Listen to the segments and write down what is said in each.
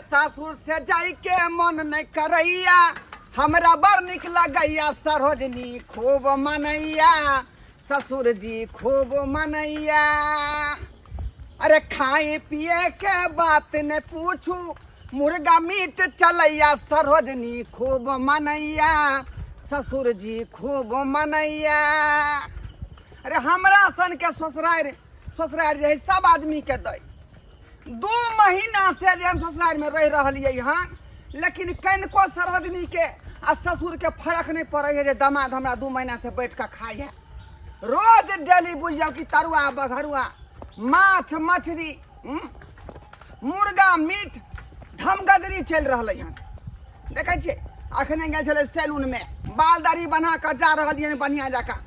सासुर से जाई के मन नहीं करैया, हमरा बड़ निक लगैया सरोजनी खूब मनैया, ससुर जी खूब मनैया। अरे खाए पिए के बात ने पूछू, मुर्गा मीट चलैया सरोजनी खूब मनैया, ससुर जी खूब मनैया। अरे हमरा सन के ससुरारि ससुरारि रहे सब आदमी के दै। 2 महीना से जे हम ससुरारि में रह रहलियै हन, लेकिन कनिको सरोजनी के आ ससुर के फर्क नहीं पड़े है जे दामाद हमरा 2 महीना से बैठ के खाइ है। रोज डेली बुझियौ कि तरुआ बघरुआ माछ मछली मुर्गा मीट धमगदरी चलि रहलै हन। देखै छियै अखने गेल छलै सैलून में, बाल दाढ़ी बना कऽ जा रहलियै हन बढ़िआँ जकाँ।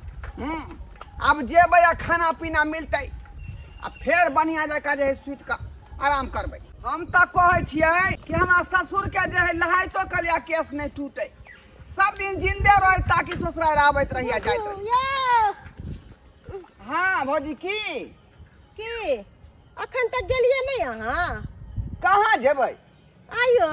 आब जेबै आ खाना पीना मिलतै आ फेर बढ़िआँ जकाँ जे है सुति कऽ आराम करबै। हम तऽ कहै छियै कि हमरा ससुरके जे है लहाइतो कलिया केस नहि टूटै, सब दिन जिंदे रहे ताकि ससुराल आबैत रहिया जाइत रही। हाँ भौजी की की अखन तक गेलियै नहि अहाँ? कहाँ जेबै? आइयो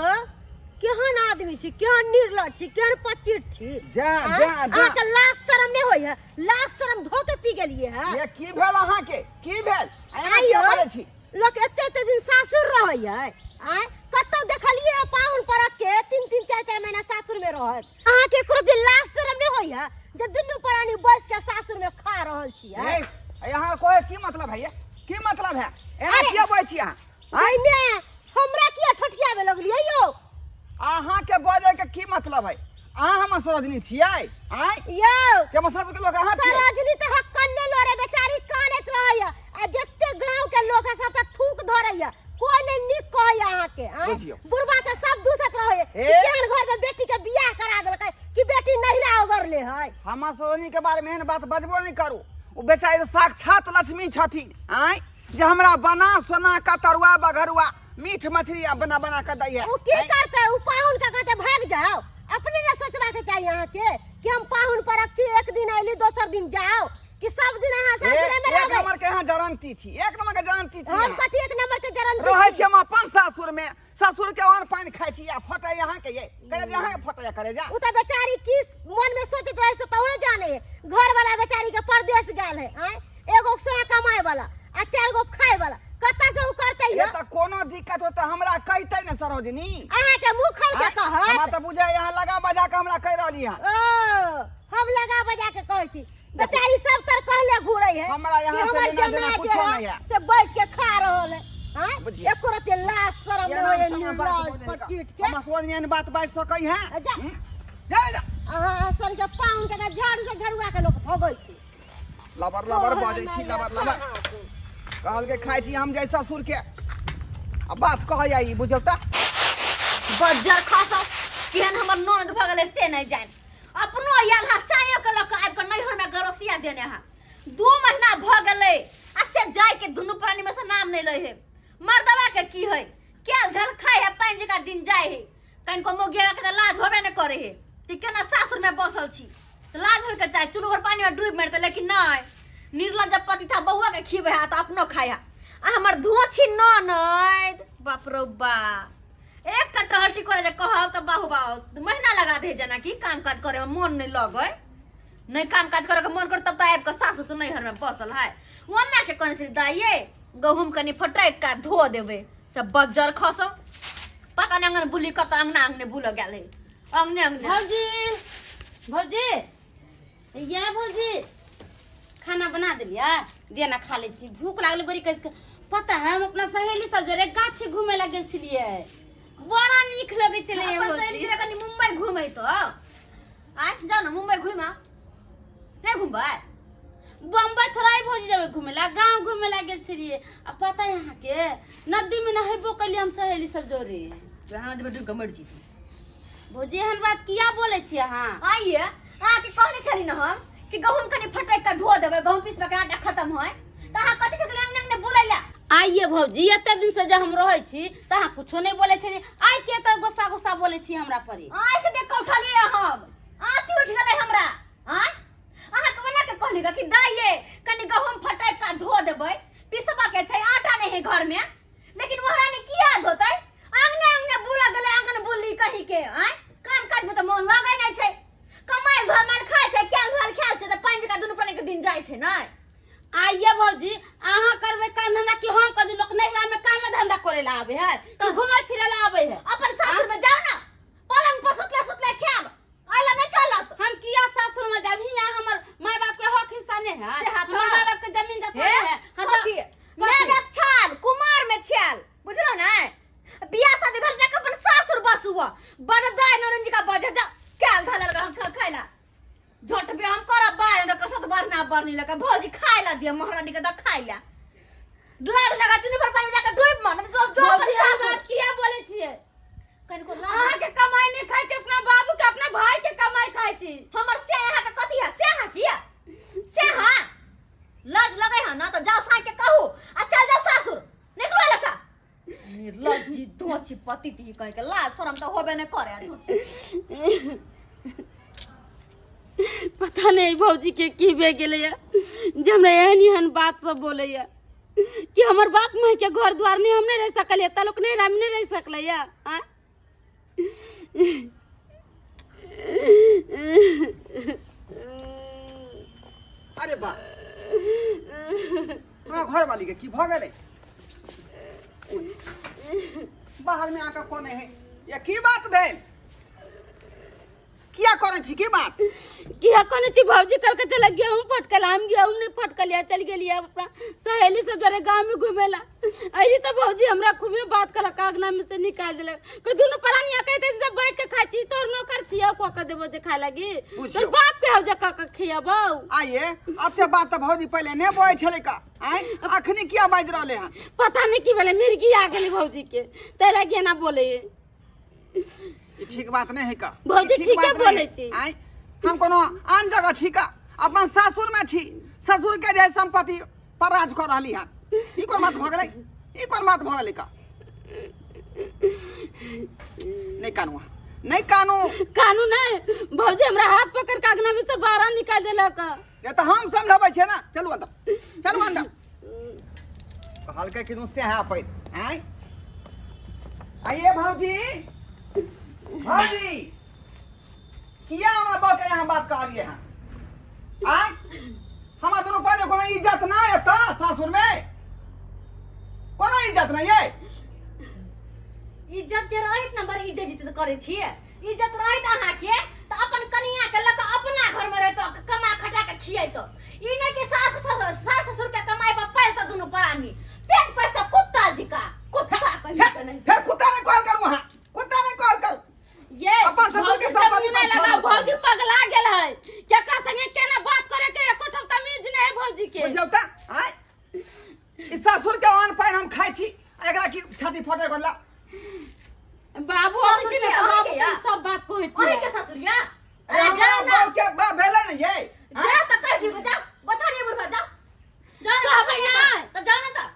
केहन आदमी छी, केहन निर्लज छी, केहन पचिर छी। जा, आँय? जा, जा। अहाँके लाज शरम नहि होइए? लाज शरम धो के पी गेलियै है। ये की भेल अहाँके? की भेल? एना आइयो किया बजै छी? लोक एते एते दिन सासुर रहैए, आँय? कतौ देखलियै है पाहुन परक के 3 3 4 4 महीना सासुर में रहत? अहाँके एको दिन लाज शरम नहि होइए जे दुनू प्राणी बैस के सासुर में खा रहल छियै? ए, यहाँ कोई की मतलब है? ये की मतलब है? एना अरे! किया बजै छी अहाँ? आँय? एहिमे हमरा किया ठठियाबे लगलियै यौ? अहाँ के बजै के की मतलब है? अहाँ हमर सरोजनी छियै? आँय? यौ के हमर सासुर के लोक अहाँ छियै? सरोजनी तऽ हक कन्ने लोरे बेचारी कानैत रहैया आ जते गांव के लोक है सब तऽ थूक धरैया, कोई नहीं नीक कहैया अहाँके। आँय? बुझियौ। बुढ़बा के सब दूसत रहैया कि ए? केहन घर में बेटी के बियाह करा देलकै कि बेटी नहिरा ओगरले है। हमर सरोजनी के बारे में एहन बात बजबो नहीं करू, ओ बेचारी साक्षात लक्ष्मी छथिन। आँय? जे हमरा बना सोना का तरुआ बघरुआ मीठ मछली आ बना बना के दैया। ओ की करते? ओ पाहुन के कहते भाग जाओ। अपने ने सोचबा के चाहिए अहाँ के कि हम पाहुन परक छी, एक दिन अयली दोसर दिन जाओ, कि सब दिन अहाँ सासुरे में एक रहबै? नंबर के यहाँ जरंती छी, एक नंबर के जरंती छी। हम अहाँ। कथी एक नंबर के जरंती रहै छी? छी हम अपन सासुर में, ससुर के अन्न पानि खाइ छी आ फटै अहाँ के ये करे जे अहाँ के फटै करे जा। उ त बेचारी की मन में सोचैत रहे से त ओहे जाने है। घर वाला बेचारी के परदेश गेल है, आँय? एगो से कमाए वाला आ 4 गो खाए वाला कतऽ से उ करतै ये यौ? त कोनो दिक्कत होतै हमरा कहतै ने सरोजनी। अहाँ के मुंह खोल के आँय? कहत? हमरा त बुझाइ अहाँ लगा बजा के हमरा कहि रहली हन। ओ हम लगा बजा के कहै छी, बेचारी सब तर कहले घूरै है हमरा यहाँ कि से हमर लेना देना जमाय जे कुछो है, नहीं है। से बैठ के खा रहल है। आँय? बुझिए। एको रत्ती लाज शरम ये नहीं होइए, नाम समाज बात निर्लज बोले का। पटीट के। हमरा समझ में एहन बात बाजि सकै है? जा। जा, जा। अहाँ सन के पाहुन के ना झाड़ू से झड़ुआ के लोक भगै छै। लबर लबर बजै छी, लबर लबर। कहल के खाइ छी हम जै ससुर के आ बात कहै आई बुझौ त। बज्जर खसौ केहन हमर ननद भऽ गेलै से नहि जानि। अपनो आयल हा सायो के लऽ कऽ आबि कऽ नैहर में गरोसिया देने हा। 2 महीना भऽ गेलै आ से जाय के दुनू प्राणी में से नाम नहि लै है। मर्दवा के की है, केल धल खाय है, पानि जकाँ दिन जाय है। कनिको मोगिया के तऽ लाज होबे नहि करे है कि केना सासुर में बसल छी, तऽ लाज होय के चाही। चुल्hu भर पानी में डूबि मरतै, लेकिन नहि, निर्लज पति था बउआ के खिबै है तऽ अपनो खाय है। आ हमर धोछी ननद बाप रौ बा, एकटा टहलटी करे जे कहब तऽ बाहु बाहु महीना लगा दे, जेना कि काम काज करे में मन नहि लगै, नहि काम काज करे के मन कर तब तऽ आबि कऽ सासु से नैहर में बसल है। ओना के कहने छली दाइये गहूम कनि फटकि कऽ धो देबै, सब बज्जर खसौ पता नहि अंगन बुली कतऽ अंगना अंगने बुलऽ गेल है, अंगने अंगने। भौजी, भौजी, ये भौजी खाना बना देलियै, दे ना खा लै छी, भूख लागल बड़ी कस के। पता है हम अपना सहेली सब जरे गाछी घूमे ला गेल छलियै, बड़ा नीक लगै छलै अपन भौजी। सहेली जरे कनि मुंबई घूमै तो आय जाओ ना मुंबई घूमा, नहीं घूमबै? बम्बई थोड़ा ही भौजी जेबै घूमे ला, गाँव घूमे ला गेल छलियै। आ पता है अहाँ के नदी में नहेबो कलियै हम सहेली सब जोरे। वहाँ नदी में डूब के मर जीती। भौजी एहन बात किया बोलै छी अहाँ? आइए अहाँ के कहने छली न हम कि गहूम कनि फटकि के धो देबै, गहूम पीसबे के आटा खत्म होय, तऽ अहाँ कथी से अंगने अंगने बोलै ला? आइए भौजी एते दिन से जे हम रहै छी तऽ अहाँ कुछो नहि बोलै छलियै, आइ के तऽ गुस्सा गुस्सा बोलै छी हमरा पर? आँखि देख कऽ उठलियै हम, आँखि उठि गेलै हमरा। आँय अहाँ के ओना के कहली कि दाइये कनि गहूम फटकि के धो देबै, पिसबा के छै, आटा नहि है घर में, लेकिन महारानी किया धोतै? अंगने अंगने के आय काम काज में तऽ मोन लगै नहि छै कमाइ धमाइ खाइ छै कैल धोल खायल छै तऽ पानि जकाँ दुनू प्राणी के दिन जाइ छै नहि आइए भौजी अहाँ करबै काम धंधा कि हम करू लोक नैहरा में काम धंधा करे ला आवे है तो घुमे फिरे ला आवे है अपन सासुर में जाओ ना पलंग पर सुतले सुतले खायब अइला नहि चलत हम किया सासुर में जाब हिया हमर माय बाप के हक हिस्सा नहीं है से हाथ हमर माय बाप के जमीन जथा हे नहीं है हम तो- कथी माय बाप छाल कुमार में छाल बुझलो ने बियाह शादी भेल जाके अपन सासुर बसुआ बड़ दाय नौरंजी का बजे जा कैल धलल ग खाइला झट बे हम करब बाय न कसत बढ़ना बढ़नी लगा भौजी खाइला दिया महारानी के द खाइला लाज लगा चुनी पर पानी जाके डूब मन जो जो अपन भौजी हम सासुर बात किया बोले छियै कनिको लाज अहाँ के कमाई नहीं खाइ छी अपना बाबू के अपना भाई के कमाई खाइ छी हमर से यहाँ के कथी है से यहाँ किया से हाँ लाज लगे है ना तो जाओ साई के कहू आ चल जाओ सासुर निकलो लसा निर्लज्जी दोची पति ती कह के लाज शरम तो होबे नहीं करे धोची। पता नहीं भौजी के की भे गेलैया जे हमरा एहन एहन बात सब बोलैया कि हमर बाप माय के घर द्वार नहीं हम नहीं रह सकलियै त लोक नहीं हम नहीं रह सकलैया आँय? अरे बा तोरा घर वाली के की भऽ गेलै बाहर में आके कोने है ये की बात भेल किया करै छी की बात किया कोने छी भौजी कल के चल गेहूं फटकल हम गेहूं नहीं फटकल या चल गेलियै अपना सहेली सब जरे गांव में घूमेला अइली तो भौजी हमरा खूबे बात करक आगना में से निकाल देलक के दुनू प्राणी कहते जब बैठ के खाइ छी तोर नौकर छियै कऽ के देबो जे खाय लागी बुझियौ। तोर बाप के हौ जे कऽ के खियबौ आइए अब से बात तऽ भौजी पहिले नहि बजै छलै का आँय अखनी किया बाजि रहलै हन पता नहीं की भेलै मिर्गी आ गेलै भौजी के ताहि लागी एना बोले ई ठीक बात नहि है का भौजी ई ठीक ठीके बात नहि बोलै है। छी। आँय हम कोनो आन जगह छी का अपन सासुर में छी ससुर के जे संपत्ति पर राज कऽ रहली हन ई कोन बात भऽ गेलै ई कोन बात भऽ गेलै का नहि कानू अहाँ नहि कानू कानू नहीं भौजी हमरा हाथ पकड़ के अंगना में से बाहर निकाल देलक नहीं तऽ हम समझाबै छियै ने चलू अंदर चलू अंदर कहलकै कि नुस्ते है पैर आँय आइए भौजी भौजी किया हमरा बड़ के यहाँ बात कहलिए हन आँय हमरा दुनू पहिले कोनो इज्जत ना एतऽ सासुर में कोनो इज्जत नहीं ये इज्जत जे रहैत ने बड़ इज्जत इज्जत करै छियै इज्जत रहैत अहाँके तऽ अपन कनिया के लऽ कऽ अपना घर में रहतो कमा खटा के खियैतो ई नहि कि सास ससुर सास ससुर के कमाई पर पालतो दुनू प्राणी पेट पैसा कुत्ता जिका कुत्ता कहियो के नहीं फेर कुत्ता नहीं कहल करू अहाँ कुत्ता नहीं कहल करू ये अपन ससुर के भौजी से संपत्ति मुँह नहीं पर लगाओ छोड़ो। भौजी पगला गेल है केकरा संगे केना बात करे के एको ठम तमीज नहीं है भौजी के बुझियौ तऽ आँय ई ससुर के अन्न पानि हम खाइ छी आ एकरा की छाती फटे गोला बाबू अबै ससुर छै ने के, तऽ अहीं बाबू के के या? सब बात कहै अहीं के छै ससुर या अरे अरे हमरा जाओ ना बाप के बाप भेलै ने ये जा तऽ कहि दियौ जाओ बथारी बुढ़बा जाओ जाओ ना कहबै बथारी नहि। पर, तऽ जाओ ना तऽ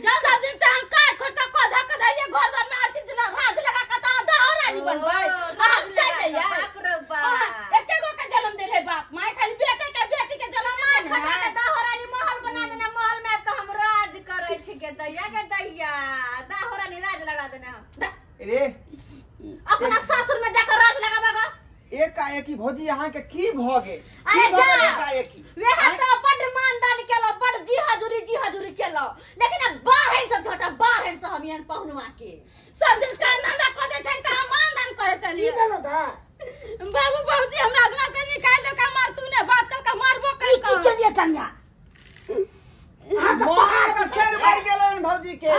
जाओ ना सब दिन से हम काट खोट के कोधा के धैले घर द्वार में हर चीज ना राज लगा के तऽ दहो रानी बनबै ओ, आ राज हम लगा चलि के, जइयै। बाप रे बाप। हाँ, एके गो के जन्म देले बाप माय खाली बेटे के बेटी के जन्म कमाई नहीं खटा के देने है। दाहोरानी महल बना देने महल में आबि के हम राज करै छी के दैया के दैया दाहोरानी राज लगा देने हम दा, रे अपना सासुर में जाकर राज लगाबा गा एकाएकी भौजी अहाँके की भऽ गेल अरे की भऽ जा गेल एकाएकी वेह आँय? तो बड मानदान केलो बड जी हजूरी जी हजूरी केलो लेकिन अब बाहर से झोटा बाहर से हम एहन पहुनवा के सब दिन काम धंधा कऽ दै छै तऽ हम मानदान करे की चलिए भेलो दा बाबू बाबूजी हमरा अंगना से निकाल देलका मार तू ने बात कल का मारबो ई कल की केलिए कन्या अहाँके मन पहाड़ के चढ़ बढ़ि गेलै भौजी के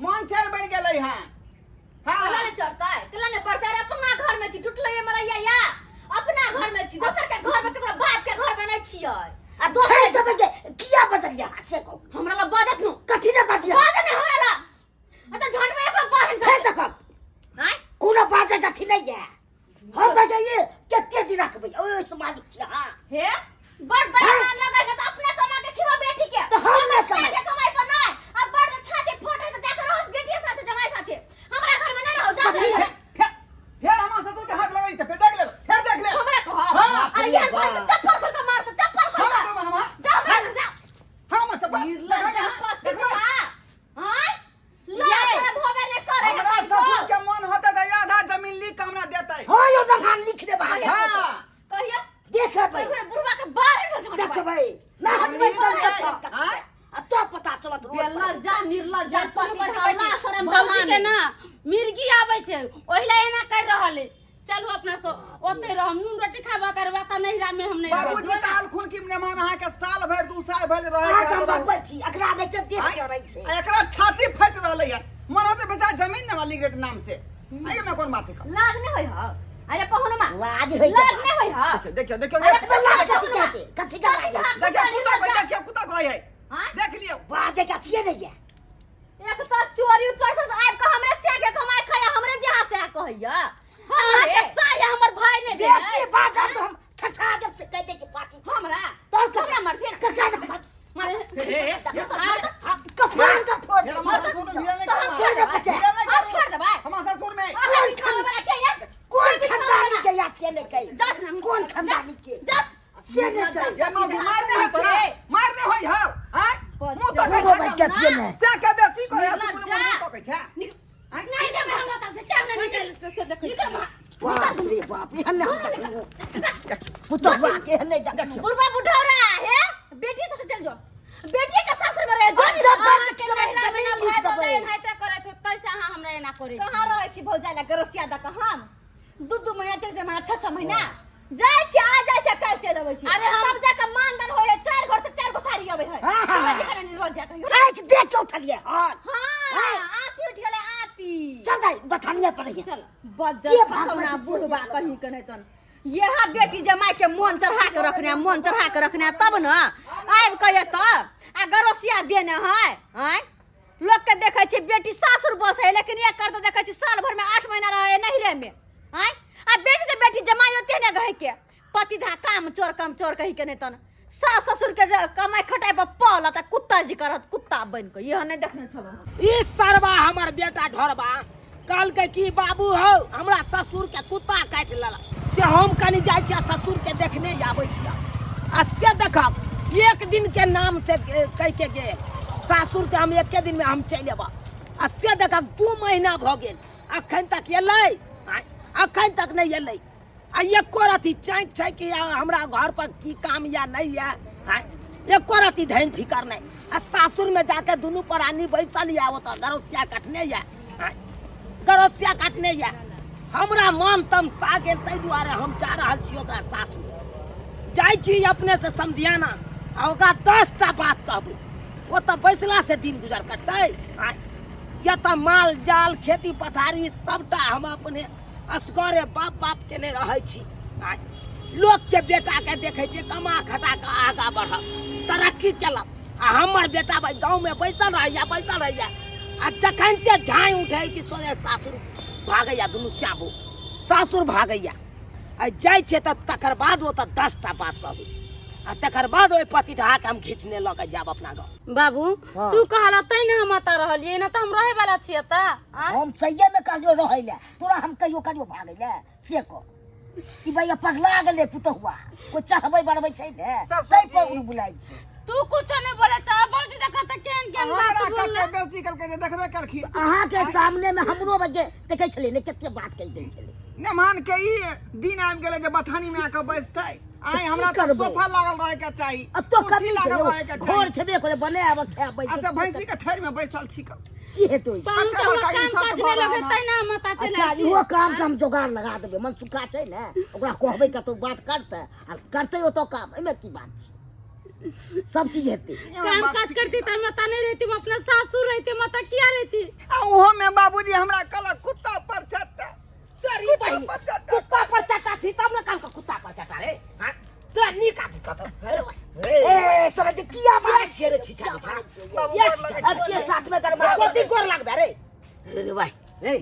मन चढ़ बढ़ि गेलै हँ कला हाँ ने चढ़तै कला ने बढ़तै अरे अपना घर में छी टूटलै ये मरैया या अपना घर में छी दोसर के घर में केकरो बाप के घर में नहीं छियै आ दोसर छेड़ देबै के किया बजलिया से कहू हमरा ला बाजत नु कथी ने बजिया बाजत ने हमरा ला आ त झट में एकरो बहन फेर से देखब आय कोनो बाजै के अथी नहि यऽ हम बजैये कते दिन रखबै ओहि से मालिक छी हाँ हे बड़ दया लगे है त अपने कमा के खिवा बेटी के तऽ हम नहि साथे कमाइ। कमाई पर नहीं अब बड़ छाती फोटे त जाकर रहो बेटी साथे जमाई साथे हमरा घर में नहीं रहो जा कथी फेर फेर फेर हमरा ससुर के हाथ लगै छै फेर देख लेब फेर देख लेब हमरा कह हाँ। अरे यार भाई के चप्पल खोल के मार त चप्पल खोल हम के हम जा हमरा घर जा हम चप्पल निर्लज्ज देखबै पति देखबै हां लगै छै, ओहि ला एना कर रहल है। चलू अपना सब ओते रहम, नून रोटी खाबा तर बात नहिरा में हम नहीं रहब। बाबूजी कहलखुन कि मेहमान अहाँ के साल भरि 2 साल भरि रहे अहाँके के हम रहू। बतबै छी, एकरा नहि तऽ देह चढ़ै छै। आ एकरा छाती फाटि रहलै है, मन होतै बेचारा जमीन ने मालिक के नाम से। एहि में कोन बात है? लाज नहि होइ हौ? अरे पहुनमा लाज होइ के लाज बात। नहि होइ हौ? देखियौ देखियौ अरे देखियौ। तऽ लाज कथी कहतै? कथी के लाज? देखियौ कुत्ता के, देखियौ कुत्ता कहै है। आँय? देख लियौ। बाजै के अथिये नहि यऽ। एक तऽ चोरी ऊपर से आबि कऽ हमरे से के कमाइ खाइया, हमरे जहाँ से कहैया। अहाँके साया हमर भाई नहि भेल। बेसी बाजब तऽ हम ठठा देब से कहि दै छी पाटी। हमरा तोहर हमरा मरथे ना। कका ने मर- मर कफान के फोड़ दे। हमर ससुर में भिड़ल नहि तऽ हम करू। छोड़ि दे बच्चा। भिड़ल नहि हम करू। छोड़ि देबै। हमर ससुर में कोन खानदानी के या कोन खानदानी के या से नहि कहि। जा ना। कोन खानदानी के जा। से नहि कहि। ये मौगी मार नहि होय तोरा, मार नहि होय हौ। आँय? मुँह तकै दूगो छै भाई के अथिये नहि। से के बेसी करे निकल तू जा। मुँह तकै छै। आँय? नहीं देबै हम ओतऽ से, क्या नहीं निकल से देखै छी। बाप रे बाप, एहन नहि हम देखलहुँ। पुतहुआ के एहन नहि देखलहुँ। बुढ़वा बुढ़ौरा हे, बेटी साथे चल जो, बेटी के सासुर में रहे जो। हम जब बात अहाँके करबै, नहिरा में जमीन ना लिख भाई देबै। भौजाइ एनाहिते करैत होत, तैसे अहाँ हमरा एना करै छी। कहाँ रहै छी भौजाइ लए गरसिया दऽ कऽ? हम 2 2 महीना, 4 4 महीना, 6 6 महीना जाइ छी, आ जाइ छी, काल्हि चलि अबै छी। अरे तब जा कऽ मानधन होइ है, 4 घर से 4 गो साड़ी अबै है। हाँ, हाँ, हाँ। ठिकाना नहीं रोज जा कहियो। आँखि देख के उठलियै हन। हाँ, आती उठ गेलै आती। चल दाइ, बथानिया पर रहियै। चल। बज्जर के भागबै खसौना छै, बुढ़बा कहीं के नहीं तन। यह बेटी जमाई के मन चढ़ा के रखने, मन चढ़ा के रखने, तब न आबि के एतऽ आ गरोसिया देने है। आँय, लोग के देखै छी बेटी सासुर बसै है, लेकिन एकर तऽ देखै छी साल भर में 8 महीना रहै नहिरे में। आँय, आ बेटी तऽ बेटी जमाई ओते ने गहे के पति धा काम चोर, काम चोर कहीं के नहीं तन। सास ससुर के जे कमाई खटाई पर पल त कुत्ता जी करत कुत्ता बन के, यह नहीं देखने छलहुँ हम। ई सरबा हमर बेटा ढोरबा कहलकै कि बाबू हौ, हमरा ससुर के कुत्ता काटि लेलक, से हम कनि जाइ छियै ससुर के देखने आबै छियै। आ से देखब एक दिन के नाम से कहि के गेल सासुर से हम एके दिन में हम चलि अयब। आ से देखब 2 महीना भऽ गेल, अखन तक एलै, अखन तक नहि एलै। आ एको रति चाँकि छै कि हमरा घर पर की काम या नहीं या, एको रति धैन फिकर नहीं। आ सासुर में जाके दुनू प्राणी बैसल या ओतऽ गरोसिया काटने या, गरोसिया काटने या। हमरा मन तमसा गेल, ताहि दुआरे हम जा रहल छी ओकरा सासुर। जाइ छी अपने से समधियाना आ ओकरा 10टा बात कहबै। ओतऽ बैसला से दिन गुजर कटतै? या तऽ माल जाल खेती पथारी सबटा हम अपने असगरे बाप बाप केने रहै छी। लोकके बेटाके देखै छियै कमा खटा कऽ आगाँ बढ़ल, तरक्की केलक, आ हमर बेटा भाइ गाँवमे बैसल रहैया, बैसल रहैया। आ जखन ते झाँइ उठै कि सोझे सासुर भागैया, दुनू श्याबो सासुर भागैया। आ जाइ छियै तऽ तकर बाद ओतऽ 10टा बात कहबै, आ तकर बाद ओहि पतिधाके हम घीचने लऽ कऽ जायब अपना गाँव। बाबू हाँ। तू कहला तै ने हम एतऽ रहलियै, ना तऽ हम रहै वाला छियै एतऽ। आँय? हम सहिए में कहलियो रहै ले, तोरा हम कहियो कहलियो भागै ले? से कह ई भैया पगला गेलै पुतहुआ, कोइ चढ़बै बढ़बै छै ने ससुर तै जी। पर उड़ बुलाइ छै। तू कुछो नहीं बोले चाह बाबूजी, देखा तऽ केहन केहन हमरा बात बोलले। कते बेसी कलकै जे देखबे कलखिन। अहाँके सामने में हमरो बजे देखै छलियै ने कते बात कहि दै छलै। मेहमान के ई दिन आबि गेलै जे बथानी में आके बैसतै। आइ हमरा तऽ करबै? सोफा लागल रहे के चाही, अब तो कुर्सी कथी छै लागल यौ? रहे के घर चाही। छेबे करे बनायब खायब। अच्छा भैंसी के थैर में बैसल छी कऽ। की हेतै? पाहुन कते के बड़का हमरा काम इंसान काज भऽ नहि रहल लगै हन। तै ने हम एतऽ चलि अच्छा आयल छी। इहो काम के हम जोगाड़ लगा देबै। मनसुखा छै ने, ओकरा कहबै कतौ बात करतै आ करतै ओतऽ काम। एहिमे की बात छै, सब चीज हेतै। काम काज करती तऽ हम एतऽ नहि रहिती, हम अपना सासुर रहिती। हम एतऽ किया रहिती? आ ओहो में बाबूजी हमरा कहलक कुत्ता पर चट्टा। तोरी बहिन कुत्ता पर चट्टा छी तब ने कहलको कुत्ता पर चट्टा रे। हाँ तोरा नीक आदमी कहतो। ए सब दे किया मारै छियै रे छिछा छिछा? बाबू ये गोर लगै अब के साथ में गरमा कथी गोर लगबे रे? रे भाई रे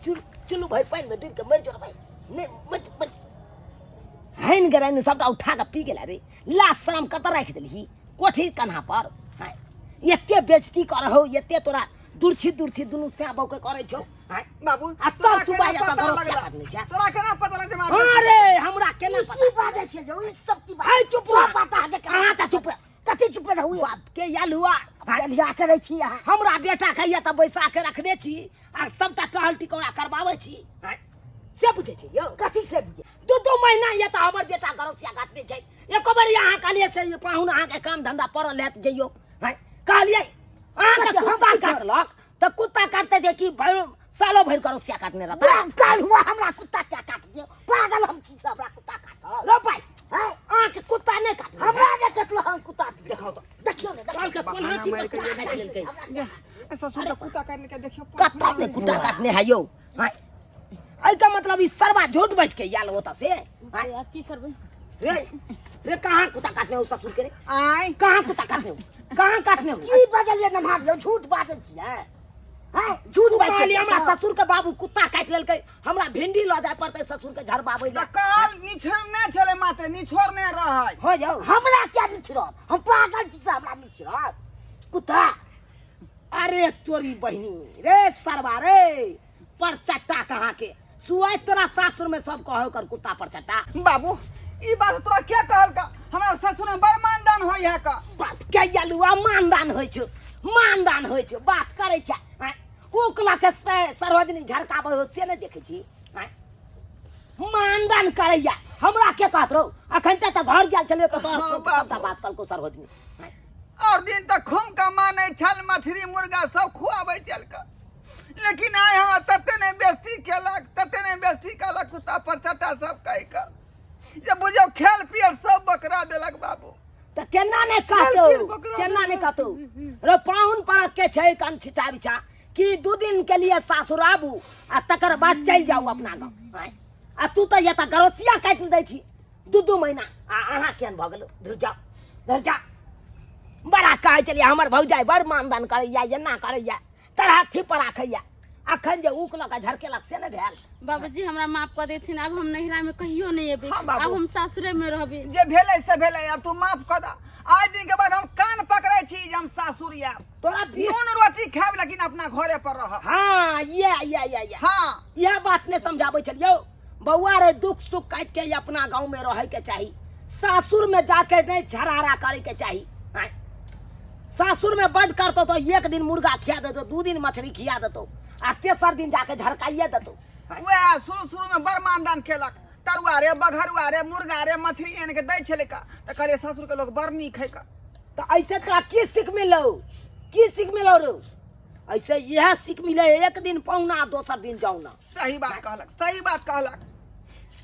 चुल चुलू भाई पानि में डूबि के मरि जो भाई। नहीं मत मत हैन गराइन सबटा उठा के पी गेला रे। लाश शरम कतऽ राखि देलही? कोठी कन्हा पर। हाँ एते बेइज्जती करहो, एते तोरा दुर्छी दुर्छी दुनू सै बहू के करै छौ। हाँ बाबू आ तब तोरा तू केना बाजा पता तऽ गरोसिया लगला? काटने छै। तोरा केना पता लगलै जे मार हाँ रे, हमरा केना ई पता? की बाजै छियै यौ? ई सब की बात? है चुप सब रह। बात अहाँके केना अहाँ तऽ चुप रह। कथी चुप रहू? बाप के आयल हुआ। लिया करै छी अहाँ। हमरा बेटा के तऽ बैसा के रखने छी आ सबटा टहल टिकोरा करबाबै छी। हाँ, से बुझै छी यौ? कथी से बुझै? 2 2 महीना ये तऽ हमर बेटा गरोसिया काटने छै। एको बेर अहाँ कहलियै से पाहुन अहाँके काम धंधा पड़ल हैत जइयौ? हाँ, कहलियै अहाँके कथी, हम कुत्ता की करब? काटलक तऽ कुत्ता काटतै जे कि सालो भरि गरोसिया काटने रहता। काल हुआ हमरा कुत्ता क्या काट दियो, पागल हम छी से हमरा कुत्ता काटल। रो भाई, हैं? अहाँके कुत्ता नहि काटने? हमरा नहि कटलो हम कुत्ता। देखाउ तऽ। देखियौ ने, देखियौ। कहलकै कोन हाथी पर कुत्ता काटि लेलकै? ए, ससुर के कुत्ता काटि लेलकै, देखियौ। कतऽ नहि कुत्ता काटने है यौ? आँय, एहिके मतलब ई सरवा झूठ बाजि के आयल ओतऽ से। आँय, आब की करबै? रे रे, कहाँ कुत्ता काटने हो ससुर के रे? आय। कहाँ कुत्ता काटने हो? कहाँ काटने हो? की बजलियै नम्हार यौ, झूठ बाजै छियै? हैं, झूठ बाजि के कहलियै हमरा ससुर के बाबू कुत्ता काटि लेलकै, हमरा भिंडी लऽ जाय पड़तै ससुर के झरबाबै तऽ लए। काल निछोड़ने छलै, मात्र निछोड़ने रहै। हो जाउ। हमरा क्या निछड़त? हम पागल छी से हमरा निछड़त कुत्ता? अरे तोरी बहिनी रे, सरवा रे, पर चट्टा कहाँ के सुआइ तोरा सासुर में सब कहो कर कुत्ता पर चट्टा। बाबू, ई बात तोरा के कहलका? हमरा ससुर में बड़ मानदान होई है का। बात के यलुआ मानदान होइ छौ, मानदान होइ छौ, बात करै छै। आँय, ओकला के सार्वजनिक झरकाबै हो से नहि देखै छी? आँय, मानदान करैया हमरा के कहत रहो? अखन तक तऽ घर गेल छलियै तऽ तोरा हाँ, सब बाबू। सबटा बात कहलको सार्वजनिक। आँय, और दिन तक खूब कमाने छल, मछली मुर्गा सब खुआबै छल का, लेकिन आइ हमरा तते नहि बेइज्जती केलक, तते नहि बेइज्जती केलक, कुत्ता पर चट्टा सब कहि कऽ जे बुझियौ खेल पियल सब बकरा देलक बाबू। तऽ केना नहि कहतौ? खेल बकरा केना नहि कहतौ रे? पाहुन परक के छै कन छिटा बिछा कि 2 दिन के लिए सासुर आबू आ तकर बाद चलि जाउ अपना गाँव। आँय, आ तू तऽ एतऽ गरोसिया काटि दै छी 2-2 महीना, आ अहाँ केहन भऽ गेलौ? धुर जाउ, धुर जा। बड़ा कहै छलियै हमर भौजाइ बड़ मानदान करैया, एना करैया, तरहत्थी पर राखैया, अखन जे ऊक लऽ कऽ झरकेलक से नहि भेल। बाबूजी, हमरा माफ कऽ देथिन, आब हम नैहरा में कहियो नहीं एबै। हाँ, बाबू। आब हम सासुरे में रहबै। जे भेलै से भेलै, आब तू माफ कऽ दऽ। आइ दिन के बाद हम कान पकड़ै छी जे हम सासुर आयब। तोरा 20 नून रोटी खायब, लेकिन अपना घरे पर रहब। हाँ, ये ये ये ये। हाँ। यह बात नहीं समझाबै छलियौ बौआ रे, दुख सुख काटि के अपना गाँव में रहे के चाही, सासुर में जाके नहीं झरारा करे के चाही। आँय, सासुर में बड करतो तो एक दिन मुर्गा खिया देतो, 2 दिन मछली खिया देतो, आ तेसर दिन जाके झरकाइए देतो। आँय, वएह शुरू शुरू में बड़ मानदान केलक, तरुआ रे, बघरुआ रे, मुर्गा रे, मछली आनि के दै छलै का, तऽ कहलियै ससुर के लोग बड़ नीक है का। तऽ ऐसे तोरा की सीख मिलौ? की सीख मिलौ रो? ऐसे इएह सीख मिले, एक दिन पहुना, दोसर दिन जाऊ ना। सही बात कहलक, सही बात कहलक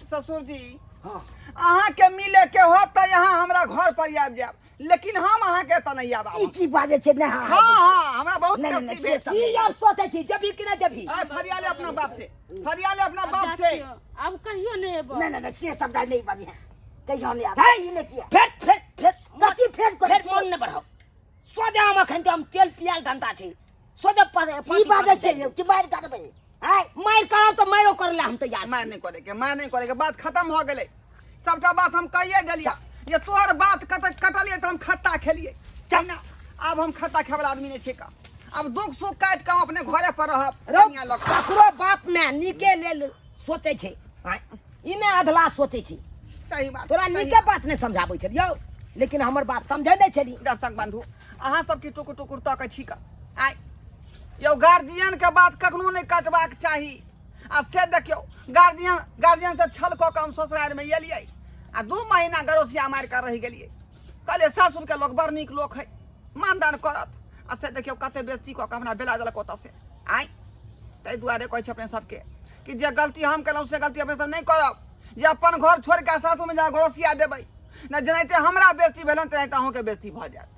ससुर जी। हाँ। अहाँ के मिले के हो तऽ यहाँ हमरा घर पर आबि जायब, लेकिन हम अहाँ के तऽ नहीं आब। ई की बाजै छै ने? हाँ। हाँ हाँ, हमरा बहुत नहीं, नहीं, गलती से भेल। सब ई आब सोचै छी जबी कि नहि जबी? आय, फरियाले अपना बाप से, फरियाले अपना आब बाप जा से। छियौ, आब कहियो नहीं एबै। नहीं नहीं नहीं, से शब्द नहीं बाजी है, कहियो नहीं आब। है? ई नहि किया? फेर फेर फेर। कथी फेर करै फेर छी? मोन नहि बढ़ाउ, सोझा हम अखन हम तेल पियाल घंटा छी, सोझा की बाजै छै यौ? की मारि काटबै? आय। मारि करब तऽ मारियो करै लए हम तैयार छी। मार नहीं करे के, मार नहीं करे के, बात खत्म हो गेलै। सबटा बात हम कहिए देलियै ये तोहर बात कत कटलियै तऽ हम खत्ता खेलियै। चल ना, आब हम खत्ता खाय वाला आदमी नहीं छियै का। आब दुख सुख काटि कऽ हम अपने घरे पर रहब। रौ, कनिया लऽ कऽ। ककरो बाप माय नीके लेल सोचै छै, आँय, ई नहि अधलाह सोचै छै। सही बात। तोरा सही। नीके बात नहि समझाबै छलियौ, लेकिन हमर बात समझै नहि छली। दर्शक बंधु, अहाँ सबके टुकुर टुकुर तकै छी का? आइ यौ, गार्जियन के बात कखनो नहि कटबाक चाही। आ से देखियौ, गार्जियन गार्जियन से छल कऽ कऽ हम ससुरारिमे एलियै आ 2 महीना गरोसिया मारि कऽ रहि गेलियै। कहलियै सासुरके लोक बड़ नीक लोक है, मानदान करत, आ से देखियौ कते बेइज्जती कऽ कऽ हमरा बेला देलक ओतऽ से। आइ ताहि दुआरे कहै छी अपने सबके कि जे गलती हम केलहुँ से गलती अपने सब नहि करब, जे अपन घर छोड़ि कऽ सासुरमे जा गरोसिया देबै ने। जेनाहिते हमरा बेइज्जती भेलन, तेनाहिते अहूँके बेइज्जती भऽ जायत।